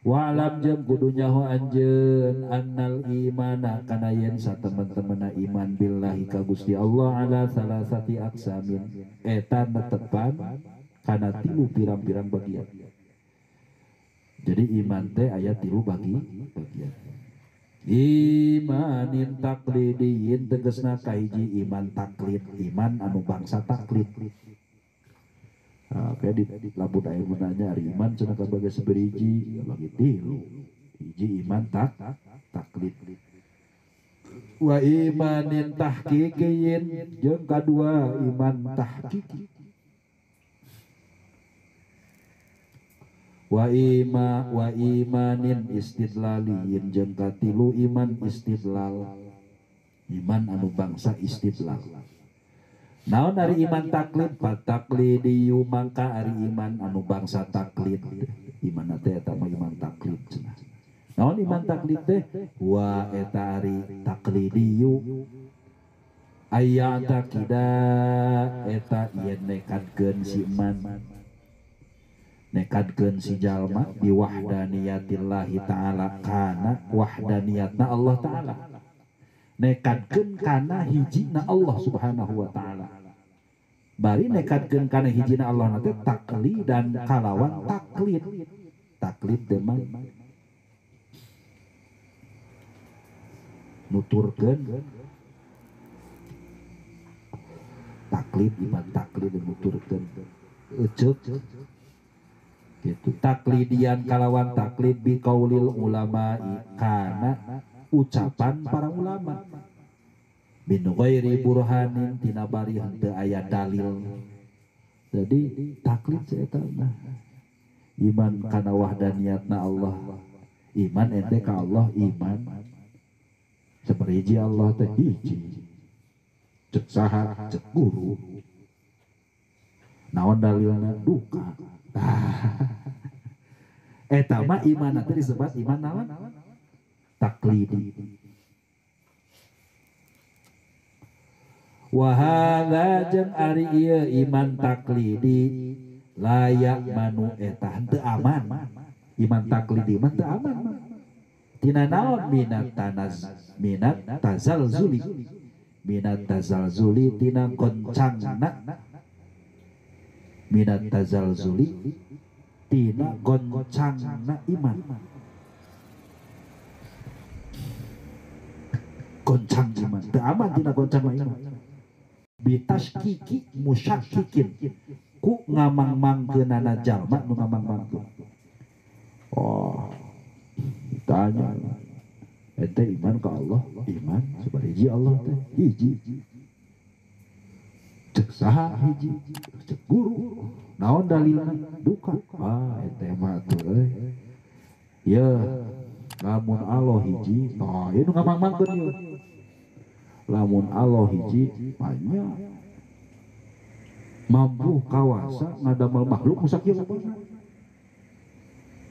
Wa'lam jeung kudu nyaho anjeun annal imana kana yen satemen-temena iman billahi ka Gusti Allah ala salasati aqsamin eta netepan kana tilu pirang-pirang bagian. Jadi iman teh aya tilu bagian. Imanin taklidiyin tegesna kahiji iman taklid, iman anu bangsa taklid. Nah, kayak di lamun aya nu nanya ari iman cenah kabagi saberiji, bagi tilu. Hiji iman taklid. Wa imanin tahqiqiyin jeung kadua iman tahqiqi. Wa imanin istidlaliyin jeung katilu iman istidlal. Iman anu bangsa istidlal. Naon ari iman taklid? Pataklidi mangka ari iman anu bangsa taklid. Iman teh eta mah iman taklid cenah. Naon iman taklid teh? Wa eta ari taklidiyu aya takida eta yen nekadkeun si iman. Nekadkeun si jalma bi wahdaniyatillahi ta'ala kana wahdaniyatna Allah ta'ala. Nekadkeun kana hijina Allah subhanahu wa ta'ala. Bari nekadkeun kana hijina Allah nanti taklid dan kalawan taklid. Taklid demang nuturkeun taklid iman taklid nuturkeun eceuk gitu. Taklidian kalawan taklid bi qaulil ulama kana ucapan para ulama min ghairi burhanin tina bari henteu aya dalil. Jadi taklid eta mah iman kana wahdaniyatna Allah, iman ente ka Allah, iman sabariji Allah teh hiji, cek saha cek guru, naon dalilna duka. Eta mah iman teh disebut iman naon? Taklidi. Wa hadza jeung ari ieu iman taklidi layak manu eta henteu aman. Iman taklidi mah teu aman. Tina naon? Minat tanaz minat tazalzuli. Minat tazalzuli tina goncangna. Minat tazalzuli tina goncangna iman. Goncang iman teu aman tina goncang iman. Bitaskiki musyakikin ku ngamang-mangkeunana jalma nu ngamang-mangkeun. Oh, ditanya ente iman ka Allah? Iman sabariji Allah teh hiji. Cek saha hiji? Cek guru. Naon dalilna? Duka. Ah, ente mah atuh euy. Ye, lamun Allah hiji, tah ieu nu ngamang-mangkeun ieu. Lamun Allah hiji banyak mampu kawasa ngadamel makhluk nu sakieu lobana.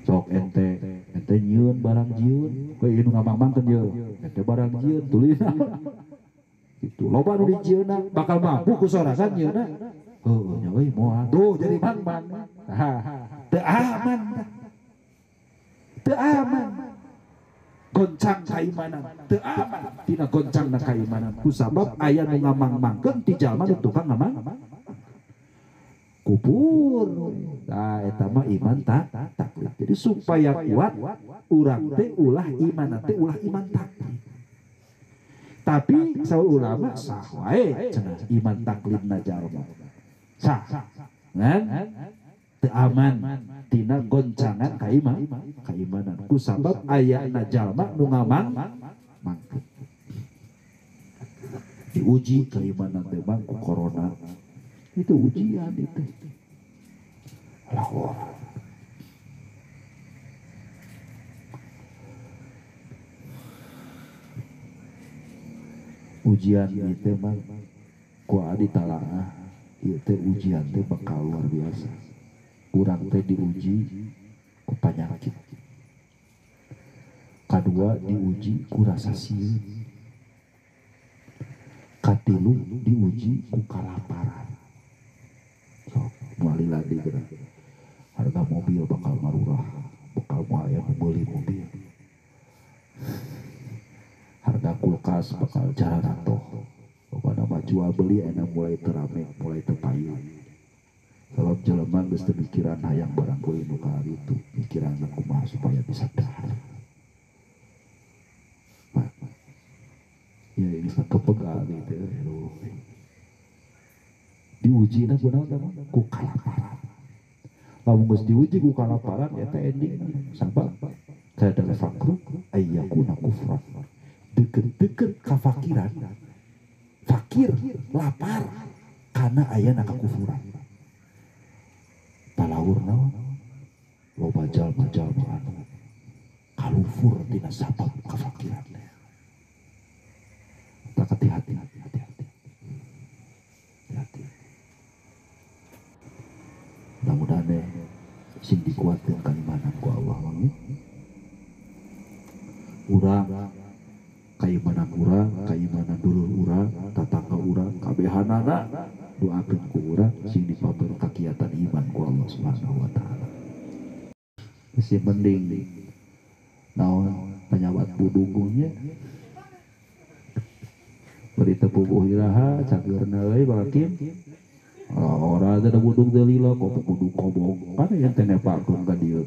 Sok ente ente nyieun barang jieun, we ieu nu ngamang-mangkeun ieu. Ente barang jieun tuluy gitu. Loba nu dijieunna bakal mampu ku sorangan nyieunna. Heueuh nya euy moal. Tuh jadi mang-mang. Teu aman. Teu aman. Goncang kaimanan teu aman tina goncangna kaimanan ku sabab aya nu ngamang-mangkeun ti jalma nu tukang ngamang kupur. Nah eta mah iman taklid. Jadi supaya kuat urang teh ulah iman teh ulah iman taklid. Tapi saur ulama sah wae cenah iman taklidna jalma sah ngan teu aman tina goncangan kaimanan ku sabab ayana jalma nu ngamang mangkeun. Diuji keimanan teh bang ku corona itu ujian itu. Allah. Ujian itu mah ku adi talaah ieu teh ujian teh bakal luar biasa. Urang teh diuji ku panyakit. Kadua diuji ku rasa sieun. Katilu diuji ku kalaparan. Sok moal lagi geura. Harga mobil bakal marurah, bakal moal aya nu meuli mobil. Harga kulkas bakal jaratoh. Pokona mah jual beli enak mulai terame, mulai terpayu. Sebab jelema geus teu mikiran hayang barang beli nu itu, mikiran kumaha supaya bisa dahar. Pak. Ya ini kepegal gitu aduh. Diuji na kunaon teh ku kalaparan. Lamun geus diuji ku kalaparan eta ending sabab kadal faqru ayyakuna kufran. Deket-deket kafakiran, fakir, lapar karena ayana kakufuran. Palaur naon loba jalma-jalma anu kalufur tina sabab kafakiran. Tak hati-hati, hati-hati. Hati-hati. Mudah-mudahan sing dikuatkeun kaimanan ku Allah amin. Urang kaimanan urang, kaimanan dulur urang, tatangga urang, kabehanana doakeun ku urang sing dipaber kakiatan iman ku Allah Subhanahu wa taala. Geus mending naon penyawat budugungnya bari teu puguh iraha cageurna euy Pak Hakim. Ora ada budug teu lila kok budug kobong kan aya teh nepakeun ka dieu.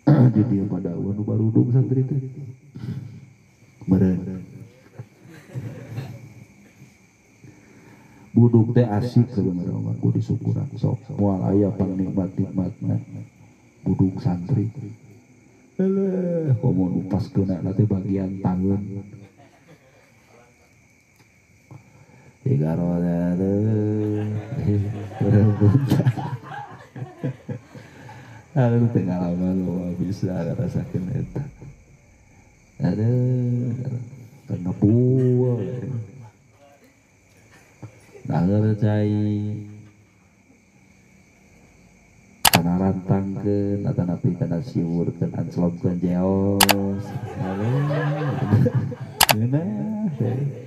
Di dieu pada nu barudug santri teh. Meureun. Budug teh asik sebenarnya mah kudu disyukuran sok moal aya pangnikmat-nikmatna budug santri. Eleh komo nu pas keuna teh bagian tangan. Aduh pengalaman lo bisa ngerasakeun eta. Aduh kenepul. Dahar cai kana rantangkeun atanapi kana siwurkeun ancelomkeun jeos. Aduh. Ngeunah teh.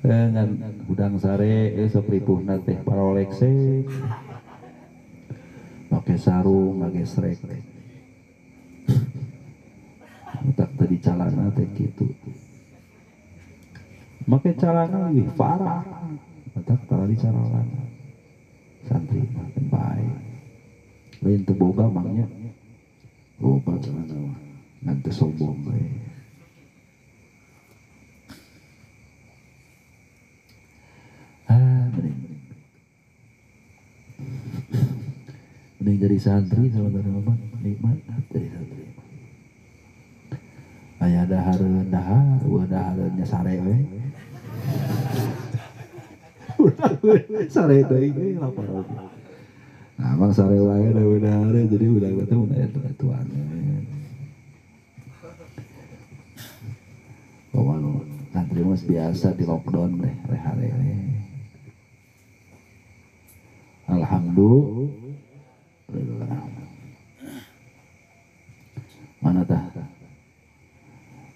Ngan hudang sare sok ripuhna teh parolek sek. Pake sarung ngagesrek. Tak teu dicalana teh kitu. Make calana leuwih parah. Tak tara dicalana. Santri mah bae. Lain teu boga mangnya. Loba calana mah. Ngan teu sombong we. Mending jadi santri sebenarnya mah nikmat jadi santri. Aya dahareun dahar, eueuh dahareun nya sare we. Sare deui we lapar oge. Nah, mah sare wae da dahareun jadi budak teh mun aya tuan. Bawa santri mah biasa di lockdown deh reha-reha. Alhamdulillah. Mana tah?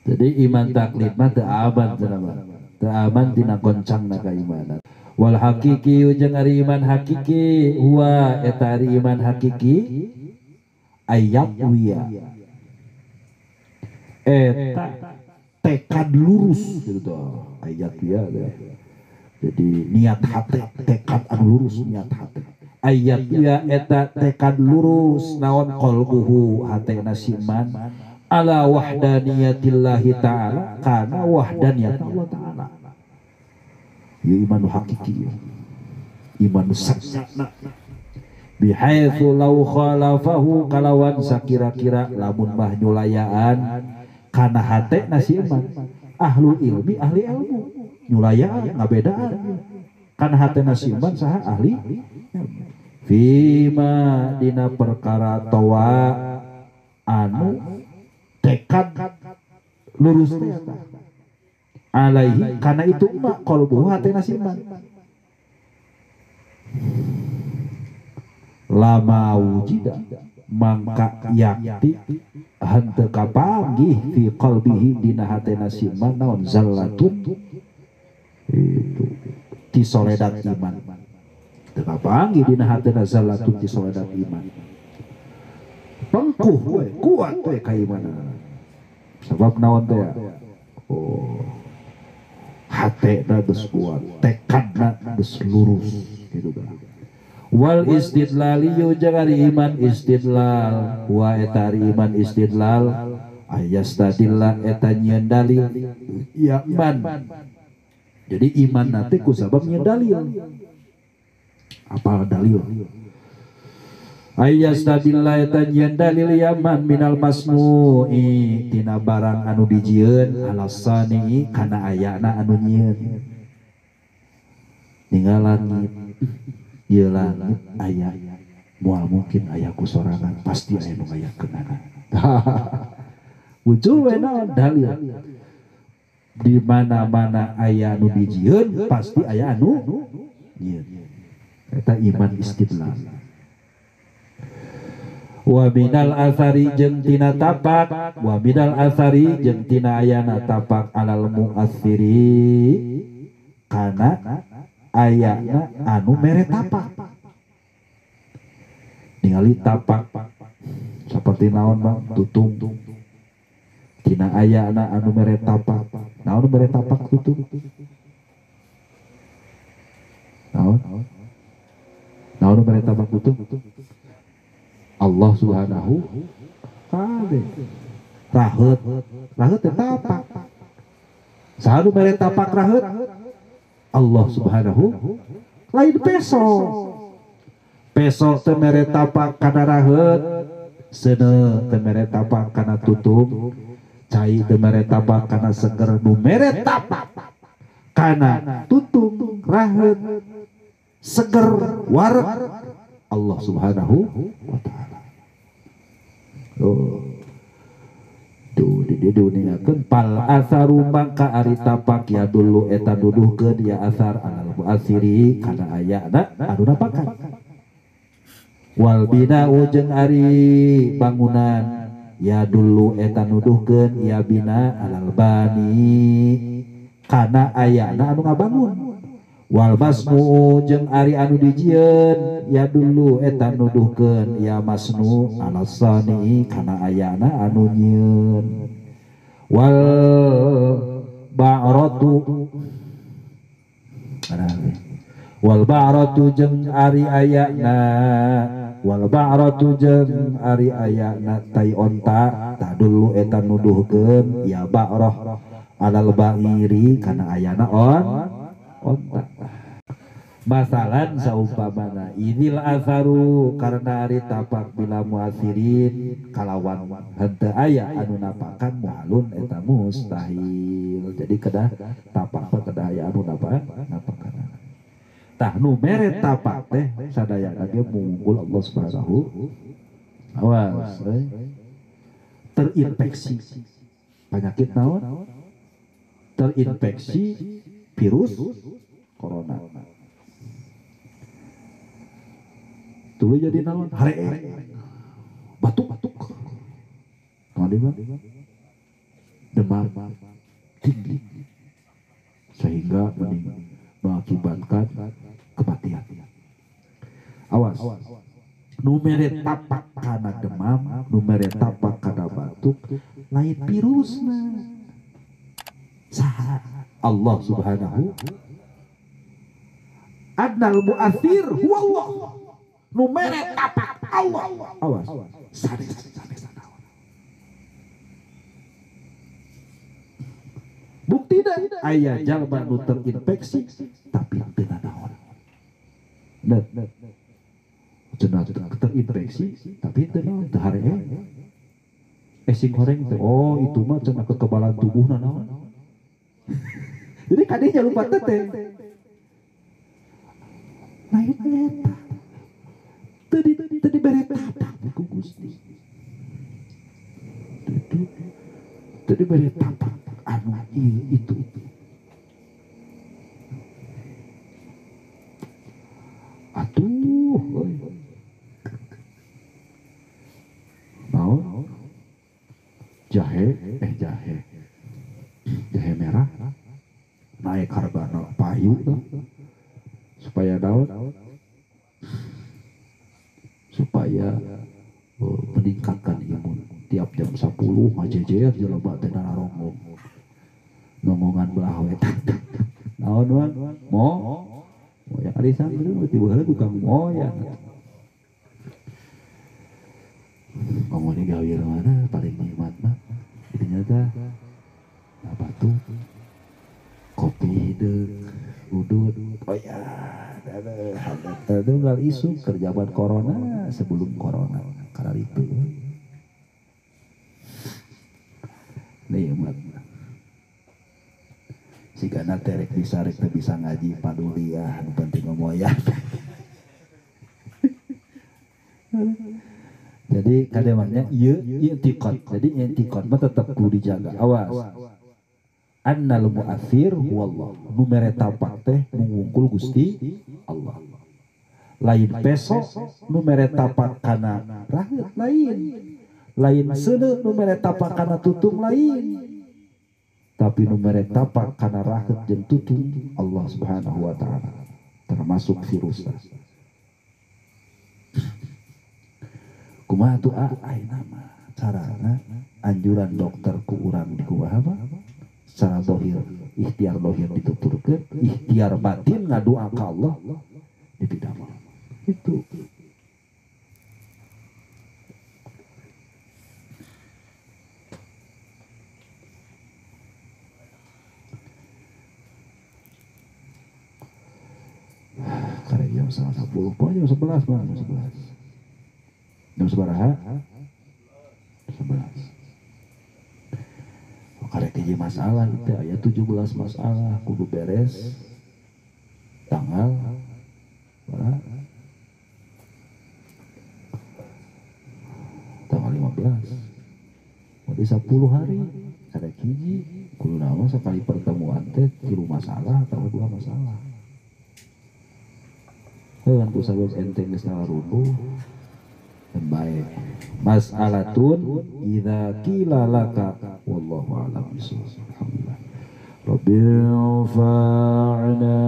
Jadi iman taklid mah teu aman cenah mah. Teu aman tina goncangna kaimanan. Wal hakiki jeung ari iman hakiki huwa eta ari iman hakiki ayat wiya. Eta tekad lurus gitu ayat wiya teh. Jadi niat hate tekad anu lurus niat hate. Ayat ya eta tekad lurus naon qalbuhu hatena siman ala wahdaniyatillahi ta'ala kana wahdaniyat Allah ta'ala. Ya iman hakiki iman sakna bihaitsu law khalafahu kalawan sakira-kira lamun mah nyulayaan kana hatena siman ahlul ilmi ahli ilmu nyulayaan ngabedaan kana hatena siman saha ahli fima dina perkara toa anu tekad lurus teh alaihi kana itu mah qalbuhu hatena siman lama wujida mangka yakti henteu kapanggih fi qalbihi dina hatena siman naon zallatun Itu tisoledat iman. Teu kapanggih dina hatena zallatun tisoledat iman. Pengkuh we, kuat we kaimanan. Sabab naon teh? Oh, hatena geus kuat, tekadna geus lurus gitu dah. Wal istidlali jeung ari iman istidlal, wa eta ari iman istidlal ayastadilla eta nyieun dalil ya iman. Jadi iman nanti ku sabab nyieun dalil. Apa dalil? Ayastadilla eta nyieun dalil yaman minal masnu'i tina barang anu dijieun alasani kana ayana anu nyieun. Ninggal langit, ieu langit aya, moal mungkin aya ku sorangan, pasti aya nu ngayakeunana. Muncul we naon dalil. Di mana-mana aya anu dijieun pasti aya anu nyieun. Eta iman istidlal. Wa minal athari jeung tina tapak, wa minal athari jeung tina ayana tapak alal mu'athiri kana ayana anu mere tapak. Ningali tapak seperti naon bang tutung tina ayana anu mere tapak. Naon mere tapak tutung? Naon? Naon mere tapak tutung? Allah Subhanahu wa ta'ala. Raheut, raheut teh tapak. Saha nu mere tapak raheut? Allah Subhanahu. Lain peso. Peso teh mere tapak kana raheut, seuneu teh mere tapak kana tutung, cai teh mere tapak kana seger, nu mere tapak kana tutung, raheut, seger, wareg Allah Subhanahu wa ta'ala. Oh. Duh, di dieu diuningakeun pal asaru mangka ari tapak ya dulu eta duduhkeun ya asar alal muasiri kana ayana anu napakan. Wal bina'u jeung ari bangunan ya dulu eta nuduhkeun ya bina alal bani kana ayana anu ngabangun. Wal masnu jeung ari anu dijieun ya dulu eta nuduhkeun ya masnu alasani kana ayana anu nyieun. Wal ba'ratu wal ba'ratu jeung ari ayana wal ba'ratu jeung ari ayana tai onta tadulu eta nuduhkeun ya ba'rah alal ba'iri kana ayana on onta. Masalan saumpamana inil asaru karena ari tapak bila muasirin kalawan henteu aya anu napakan mualun eta mustahil. Jadi kedah tapak teh kedah aya anu napakan. Tah nu mere tapak teh sadayana ge munggul Allah Subhanahu. Awas terinfeksi penyakit naon? Terinfeksi virus corona. Tuluy jadi naon? Hare batuk-batuk. Naon deui bang? Demam tinggi sehingga mengakibatkan kematian. Awas. Nu mere tapak kana demam, nu mere tapak kana batuk, lain virusna. Saha? Allah Subhanahu. Adnal mu'athir huwa Allah. Nu mere tapak Allah. Awas. Sanes sanes sanaon. Buktina aya jalma nu terinfeksi tapi teu nanaon. Bener. Cenah terinfeksi tapi teu naon, teu haree. Sing horeng teh. Oh, itu mah cenah kekebalan tubuhna naon. Jadi kadinya lupa teh. Lain eta. Teu dibere tapak ku Gusti. Teu dibere tapak anu ieu itu. Atuh euy. Naon? Jahe, jahe. Jahe merah Naik hargana payu tuh. Supaya daun supaya meningkatkan imun. Tiap jam 10 ngajejer jelema teh nararonggong. Nongongan belah wetan. Naon wan? Mo moyan arisan dulu ti baheula tukang moyan. Ngomong di gawe mana paling nikmat mah. Ternyata apa tuh? Kopi hideung, udut. Oh ya, tunggal isu kerjaan corona sebelum corona karena itu nikmat. Sigana terek bisa rek teu bisa ngaji paduliah nu penting moyan. Jadi kademanya ieu i'tiqad. Jadi i'tiqad mah tetep kudu dijaga. Awas. Annal mu'athir huwallah. Nu mere tapak teh mungkul Gusti Allah. Lain peso nu mere tapak kana raheut lain. Lain seuneu nu mere tapak kana tutung lain. Tapi nu mere tapak kana raheut jeung tutung Allah Subhanahu wa taala. Termasuk virus. Kumaha tuh ayeuna mah carana anjuran dokter ku urang di kumaha mah secara dohir ikhtiar dohir dituturkeun ikhtiar batin ngadoa ka Allah dipidamel itu. Karek jam 9.30 poe jam 11 mah jam 11 jam sabaraha 11. Karek hiji masalah itu aya 17 masalah kudu beres tanggal berapa? Tanggal 15. Berarti 10 hari karek hiji kudu nama sekali pertemuan teh 3 masalah atau 2 masalah. Heuh ku sabab ente geus ngaruduh baik. Mas'alatun idza qila laka wallahu a'lam bishawab. Alhamdulillah. Rabbi fa'na